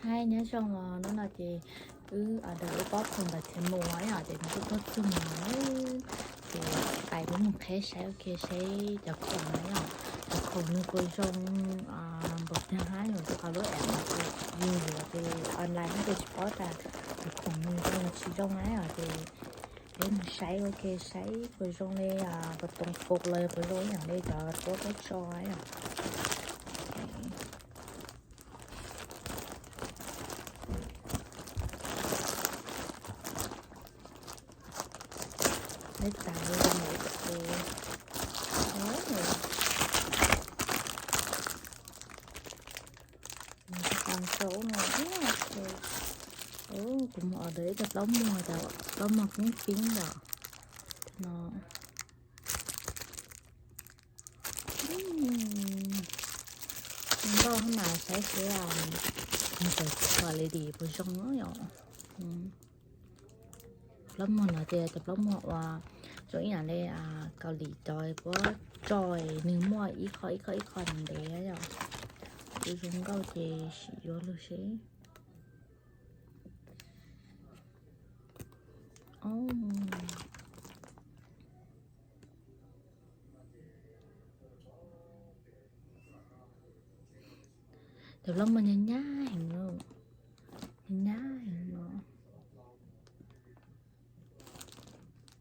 Hais nyob zoo os, hnub no ces wb order wb pob khoom ntawm Temu no yom, ces nws kuj tuaj txog no, ces pais peb mus qheb saib ua ke saib cov khoom no yom, cov khoom nws puas zoo npaum cas hab yom, rau qhov lub app no ces yus yuav ces online no ces tsis paub tas cov khoom nws zoo los tsis zoo na yom, ces peb mus saib ua ke saib puas zoo li, puas toom pom los yog puas zoo ib yam li cov tuab tuab tso yom. Neb tas li ntawd ces, tas sau no, kuv mus order ib co plaub muag, cov plaub muag poob pib yom no. Zoo nkauj hab mas, saib seb nws cov quality puas zoo yom. Plaub muag no ces cov plaub muag uas zoo ib yam li Kaus Lim cov puab tso, nws muaj ib qho ib qho ib qho ntev yom. Kuv zoo nkauj ces sim yuav lug seb. Cov plaub muag nyab nyab heev, nyab nyab heev no.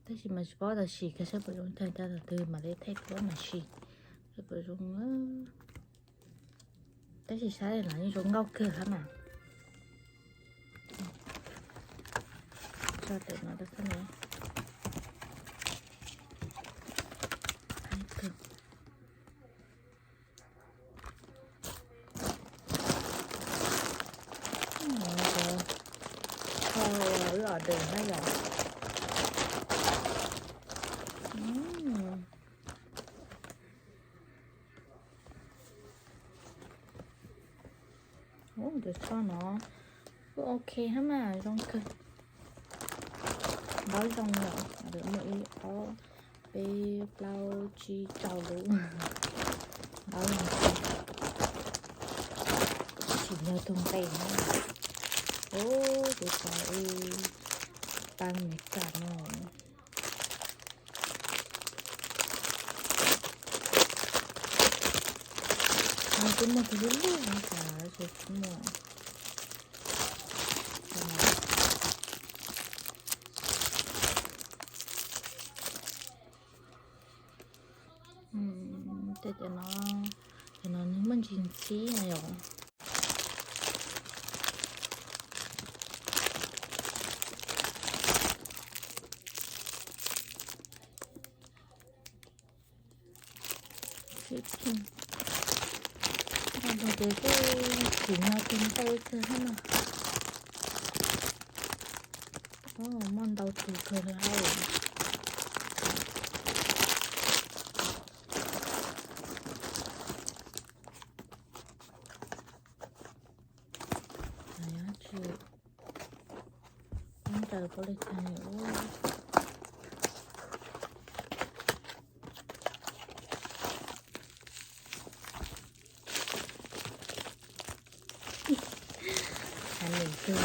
Tab sis mas tsis paub tas sim kag saib puas zoo, thaij tas twg mam li thaij tuab mas sim saib puas zoo. Tab sis saib no yeej zoo nkauj kawg hab mas. Tso ntawm no rau sab no. Kho wb order hab yom. Cov tsho no kuj ok hab mas, zoo kawg. Ntaub zoo yom, muaj ib ob peb plaub tsib rau lub. Ntaub zoo kawg. Tsim nyog tug nqe na. Ub, kuv xav ib tag Meskas no. Nws kuj muaj tus lub lub no tas, tsis muaj. Tej cov no, cov no nws muaj ntsis ntxhib na yom. Ces kuj tsim nyog tug nqe kawg hab no. Muaj ntau tus kawg li hab. Tsis paub nraws puab li cas li. Hav nws tug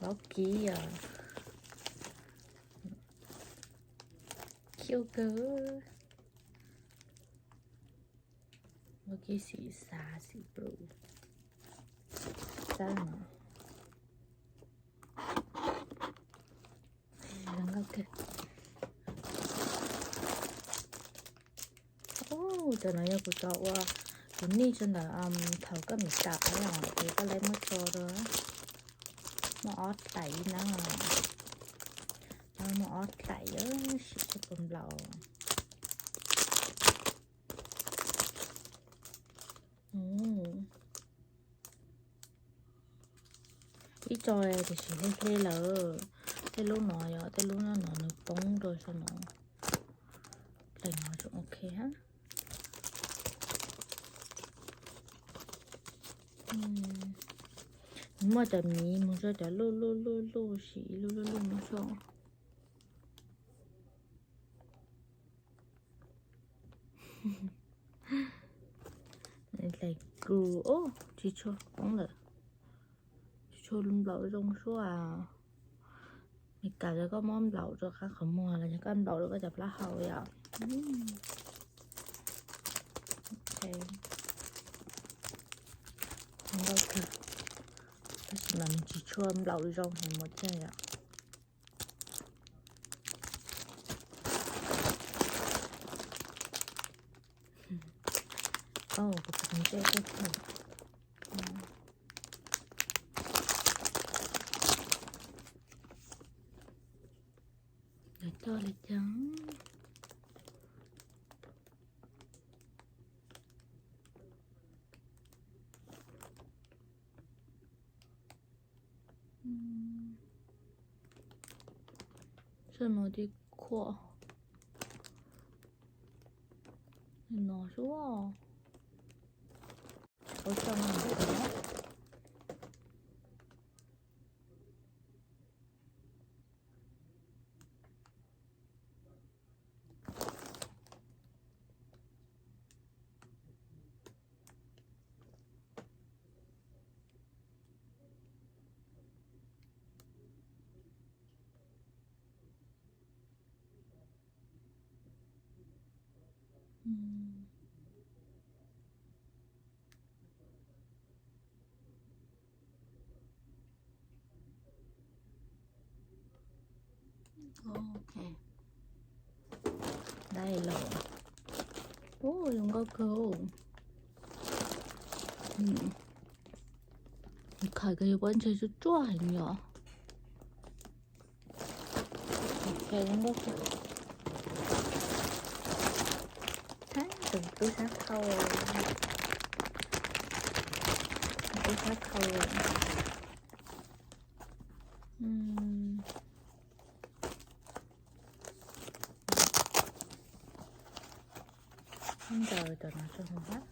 vaub kib os. Cute kawg. Vaub kib xim xav xim plum. Txawb no. Zoo nkauj kawg. Ub, cov no yog kuv tso ua kuv nij tso ntawm thaum koj Meskas no, ces koj lawv muab tso rau. Muaj ob daim ib nab, muaj ob daim, sim seb puas nplaum. Ib co tiam sis hle hle lawm. Tej lub no yog tej lub no nws poob rau saum no. Daim no tseem ok hab. Nws muaj cov miv mus rau cov luj luj luj luj sim luj luj luj mus rau. Dlaim kus, tsis tshua poob lawm. Nplaum zoo suab. Mes kas rau koj muab nplaum rau qab qhov muag los yog koj nplaum rau koj cov plaub hau yom. Nkauj kawg, tab sis mas nws tsis tshua nplaum zoo heev mus thiab yom. Kuv tus ntsej tuaj kawg. Nws coj li cas? Sab no ces khuam no xwb. Ua tso no. Ok. Dai los. Ub, zoo nkauj kawg. Khais kawg, yus pob ntseg tsuaj tsuaj heev yom. Tub sab khau, tub sab khau. Ntaus cov no tso hauv hab.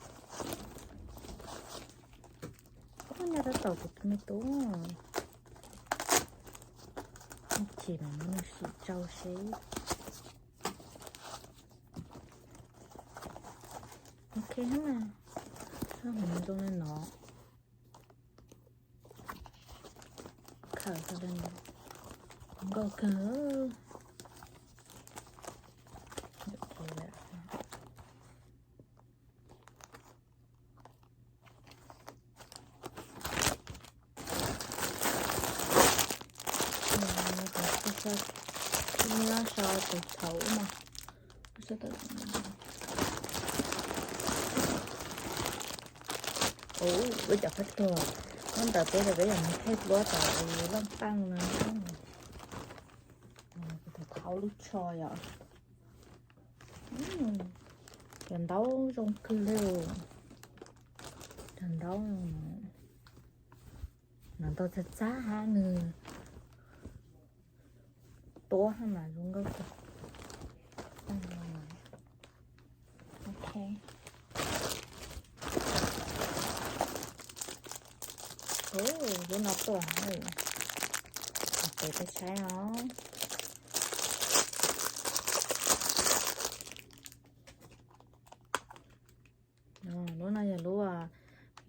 Ub, nyob tab tom kuv tus me tub. Chim no muab nws sim tsau seb. Ok na, zoo li no. Khawm tau li no, nkauj kawg. Tus thaum no, ub, cov phab tuag, hnub ntawd peb los peb yog mus thaij duab tom Looj Paaj no. Tus thaum lub tsho yom. Cov ntaub zoo kawg li. Cov ntaub no ntau txag txag hab nws tuab hab mas zoo nkauj kawg. Ok. Lub no tuaj, peb saib os. Lub no yog lub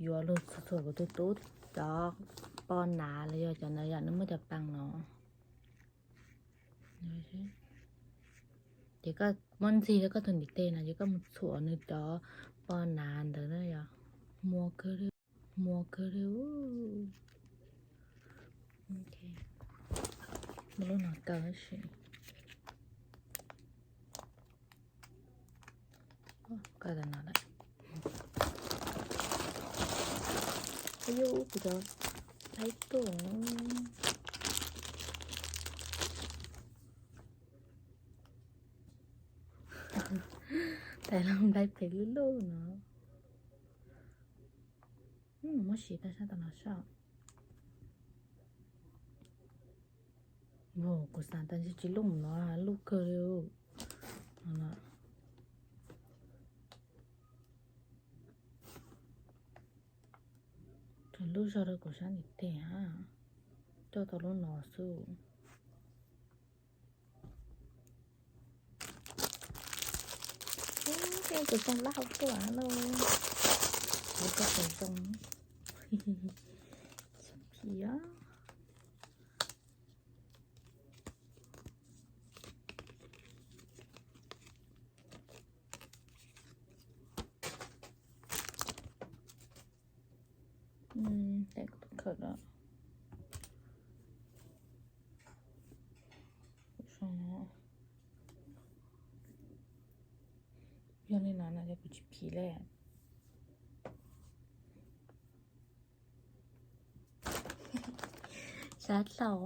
yuav luag txhuam txhuam kuv tus tub cov po nav los yog cov ntawd yom, nws muaj cov paas no. Ces koj muab ntxig rau koj tus ntiv tes no ces koj mus txhuam nws cov po nav ntawd na yom. Muag kawg li, muag kawg li. Muab lub no kaw tab sis. Kaw tas no lawm. Yus kuv cov laib tuaj. Tais los nplaig pem lub lub no. Muab siv tau sab tom no soj. Kuv xav tas ntshe tsis lub no, lub kawg li. Tus lub zog rau kuv sab ntiv tes hab, coj tau lub no xwb. Tus zoo lab hau tuaj lauj, kuv coj tus zoo. Phim os. Tes kuv tus khaws lawm. Yog li no no ces kuv tsis phim li. Sab tau.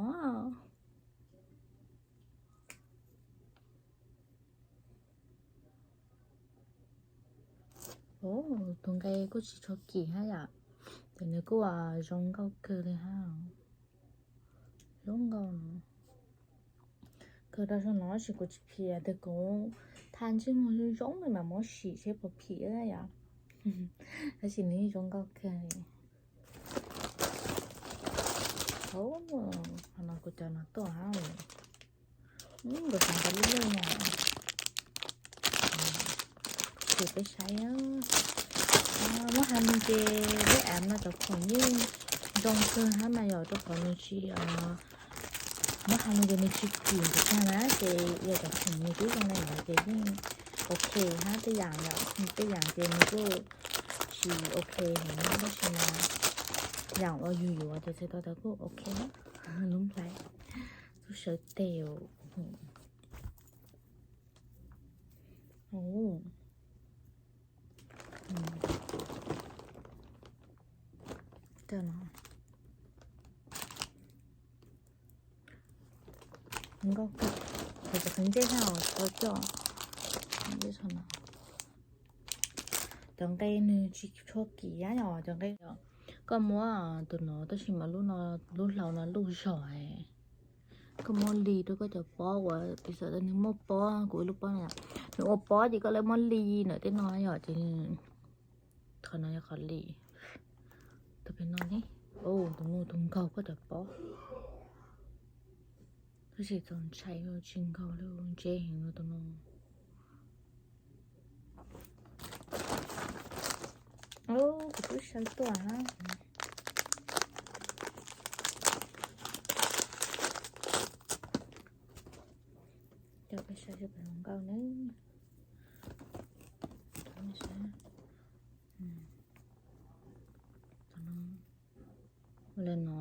Tus nqe kuj tsis tshua kim hab yom, ces nws kuj zoo nkauj kawg li hab. Zoo nkauj no. Kawg rau saum no tab sis kuv tsis phim, tes kuv tha ntsej muag zoo zoo li mas muab sim seb puas phim yom. Tab sis nws yeej zoo nkauj kawg li. Qhov no kuv cov no tuaj hab. Nkawd xav nqa lub lej no. Ces peb saib, muab has lug ces lub av no cov khoom yeej zoo kawg hab mas yom, rau qhov nws tsis, muab has lug ces nws tsis kim ntawd tag na, ces yog cov khoom nws twb zoo li ntawd ces yeej ok hab. Tej yam yom, tej yam ces nws kuj tsis ok heev na, tab sis mas yam uas yus yuav ces txhais tau tias kuj ok na. Lub nplhaib kuj sawv tes. Nkauj kawg, cov qhov ntsej hab tau coj. Cov nqe nws tsis tshua kim yom, cov nqe, koj muab tus no tab sis mas lub hlau no luj zog. Koj muab li rau koj cov pob uas piv xam tias nws muaj pob, kuv ib lub pob no, nws ua pob ces koj lawv muab li ntawm tej no yom, ces qhov no yog qhov li. Tus pem no ne, tus no tus nkaug koj cov pob. Tab sis txaus ntshai tsis nkaug li, ntse heev no tus no. Kuv twb saib tuaj hab. Coj peb saib seb puas zoo nkauj ne. Ua li no,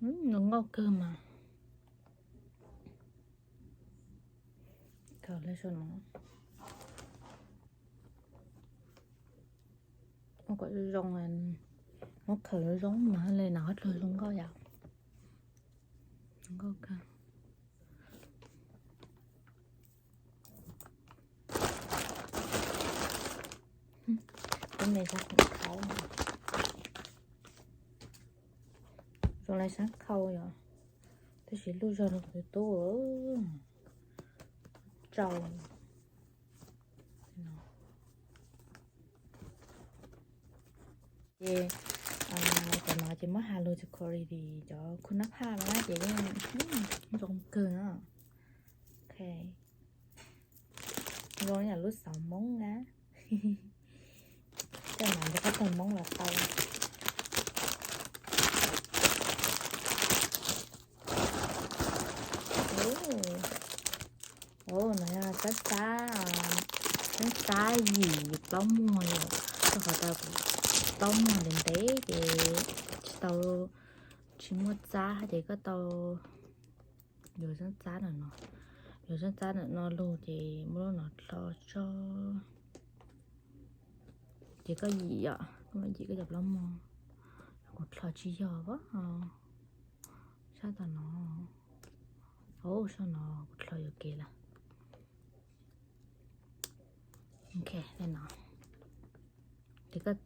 zoo nkauj kawg mas. Khaws li saum no. Ua kom zoo zoo, muab khaws zoo zoo mas li no hab tsuas zoo nkauj yom. Zoo nkauj kawg. Tus me sab khoom khau, zoo li sab khau yom, tab sis luj zog rau kuv tus tub tsau. Ces cov no ces muab has lug txog quality, cov khub nab phaj no ces yeej zoo kawg na. Ok, zoo li yam lub xauv Hmoob na. Coj no rau koj tau Hmoob los tau. No yog tsab xab, tsab xab yim plaub muag li, rau qhov tias kuv plaub muag ntev ntev ces tsis tau, tsis muaj tsab ces koj tau yuav tsab ntawm no, yuav tsab ntawm no lug ces muab lub no dlho tso. Ces koj yim yom, koj mam yim koj cov plaub muag. Kuv dlho tsis yog sab tom no, sab no kuv dlho yuam kev lawm. Ok, li no. Ces koj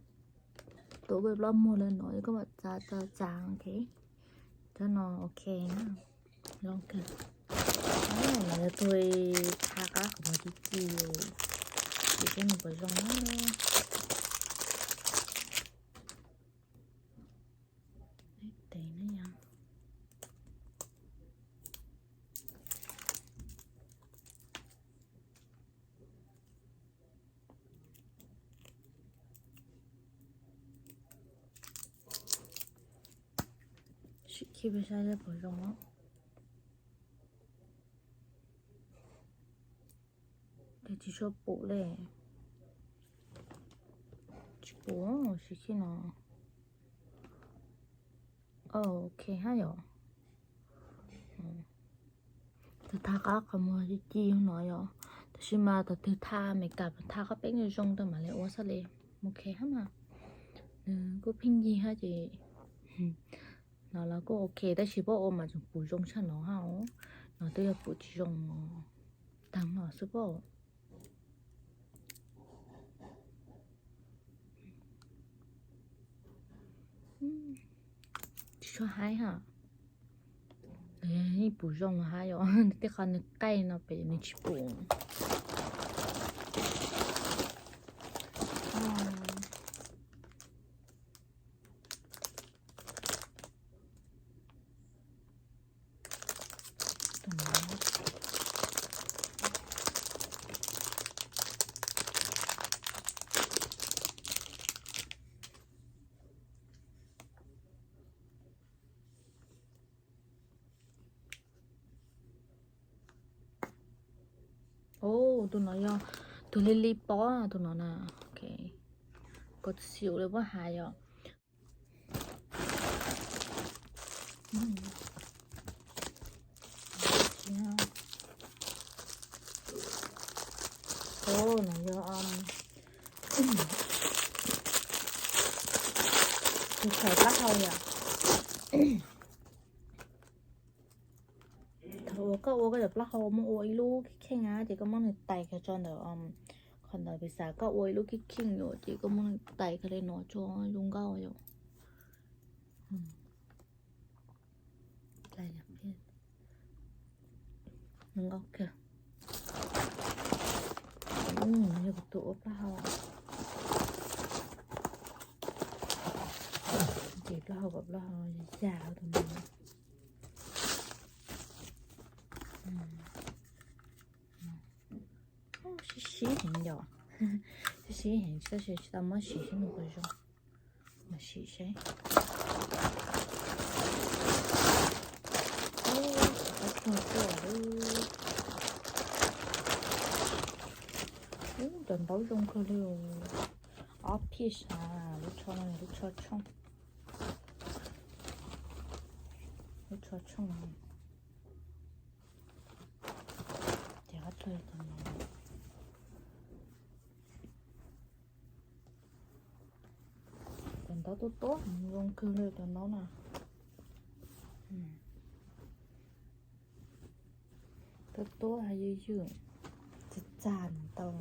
tuav koj plaub muag li no, koj mam txav txav txav, ok. Cov no ok na, zoo kawg. No yog tug tha qab qhov muag ci ci, ces seb nws puas zoo na. Tes na yom. Sim khij peb saib seb puas zoo. Ces tsis tshua pum li. Tsis pum. Ua si khi no. Ok hab yom. Tus thaj qab qhov muag ci ci no yom. Tab sis mas thaum twg thaj Meskas thaj qab peeb zoo zoo tau mam li ua xwb li. Ok hab mas. Nws kuj pheej yig hab ces no los kuj ok tab sis pom ua mas tseem pum zoo tshaj no hab. No twb yog pum tsis zoo taag no xwb pom. Tsis tshua haib hab. Yeej pum zoo hab yom, tej qhov nws qaij no pem nws tsis pum. Tus no yog tus li li pob tus no na. Ok, koj xyum li puab has yom. No yog tus txhais plaub hau yom. Thaum uas koj ua koj cov plaub hau muab ua ib lub kheej kheej na ces koj muab nws tais kiag tso ntawm qhov ntawd, piv xam koj ua ib lub kheej kheej yom ces koj muab nws tais kiag li no tso zoo nkauj yom. Zoo nkauj kawg. Yog kuv tus ua plaub hau, ces plaub hau kom plaub hau yag tus no. Sib sib heev yom, sib sib heev tab sis tsis tau muab sim seb nws puas zoo. Mas sim seb. Ub, cov ntaub zoo kawg li. Ob piece na, lub tsho no lub tsho tshooj, lub tsho tshooj. Ces qab tsuag cov no. Cov ntaub tuab tuab zoo kawg li cov ntaub na. Tuab tuab ywj ywj, txag txag ntau.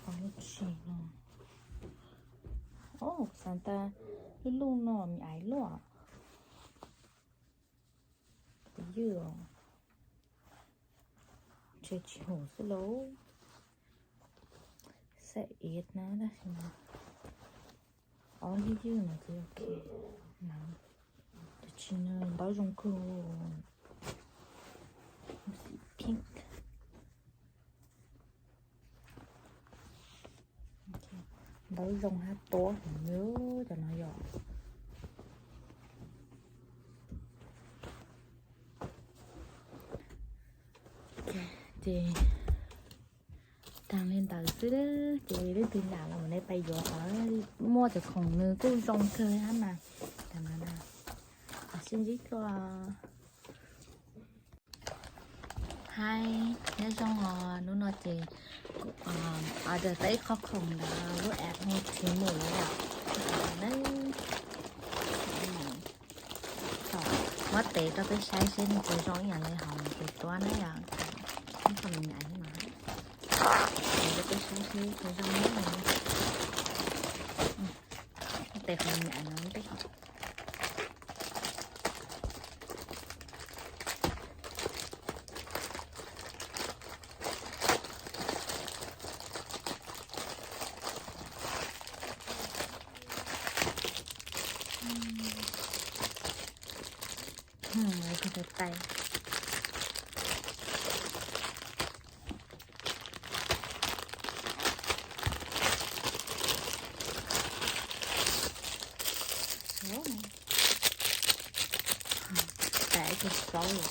Qhov tsis no, o, xav tas lub lub no me nyuam luaj. Tus ywj os, ntshe tsis haum xwb lauj. Xav ib na tab sis mas ob ywj ywj no ces ok. Tus tsis no ntaub zoo kawg, pink. Ntaub zoo hab tuab heev li cov no yom. Ces taag li ntawd xwb ces leej twg nyam los mam li pais yuav qhov muaj cov khoom nws kuj zoo kawg hab mas. Tam no na, sib ntsib dlua. Hi, nyob zoo os, hnub no ces kuv order tau ib qho khoom ntawd lub app hu Temu lawm yom. Muab tev rau peb saib seb nws puas zoo ib yam li hauv kuv tuab na yom. Ib qho me nyuam no, tev rau peb saib seb puas zoo na. Tev qhov me nyuam no peb. Ua, tas ib tug plaub lawm.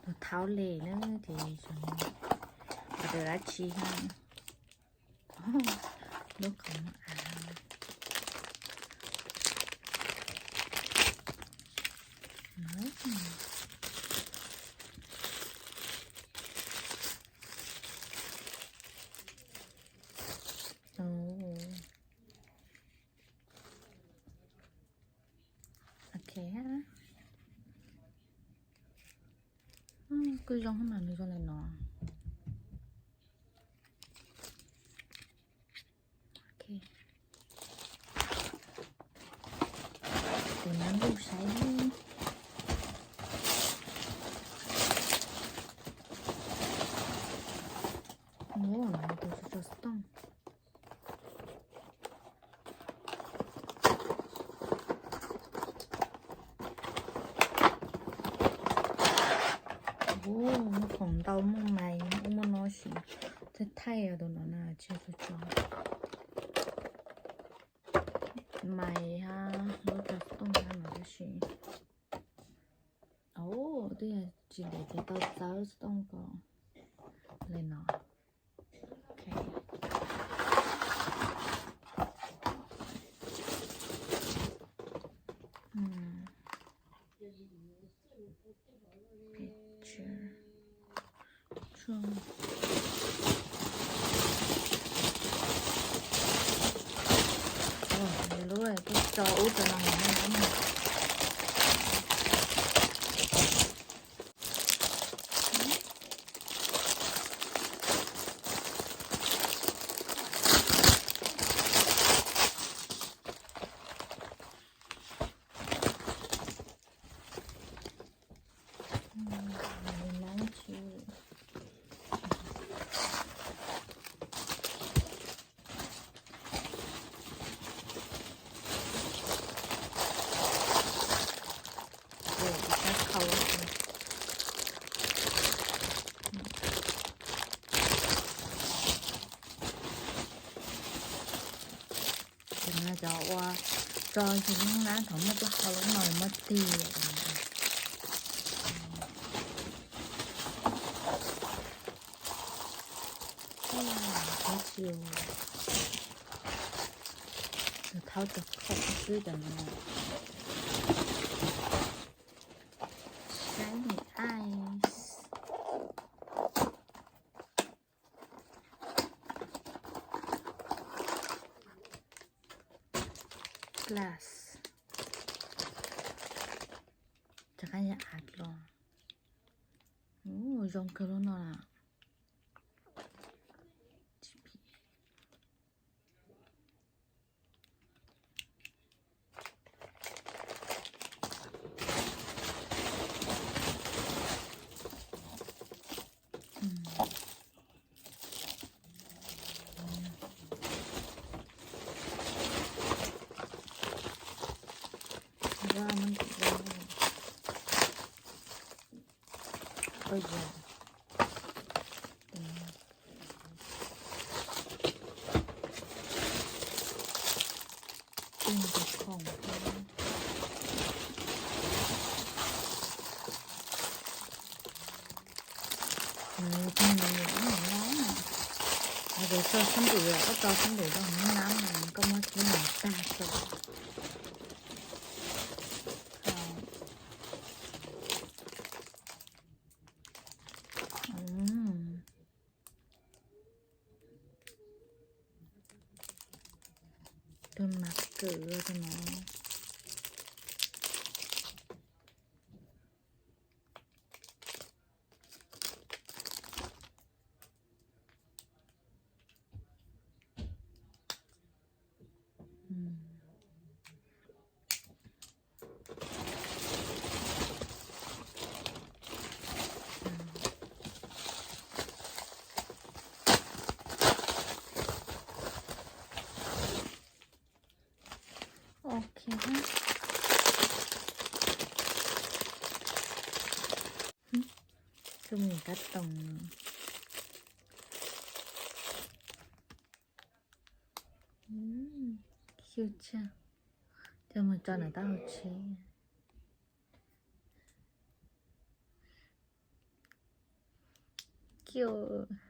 Tus thaub le na ces, ua dab tsi ha. Lub qhov muag av. Ok. Kuj zoo mas, nws zoo li no. Ok. Tus no ntuj saib. Tus tso tso xov tooj. Muaj khoom ntau, muaj mais, muaj no siv. Thaij thaij tus no na, tsis tso tso. Mais ha, lub tso xov tooj ha no tab sis. Twb yog tsis ntev ces tau txawb xov tooj ko li no. Ok. Picture. Lub tuaj tso ub tso no. Cov ua tso yus lub hnab thaum muaj plaub hau lub no muab tig. Tus thaub cov khoom xwb cov no. Shiny eyes. Glass. Rov qab yog av los. Zoo kawg lub no lawm. Ua yog. Tus khoom. Nws tus nws ib yam no. Ces tso sab npum, koj tso sab npum rau hauv nab no, koj muab tib no tag tso. Tus mas kawm tus no. Ok, Coj mus kab toom no. Xyuj tshaj, coj mus tso nram taub hau tsheb. Coj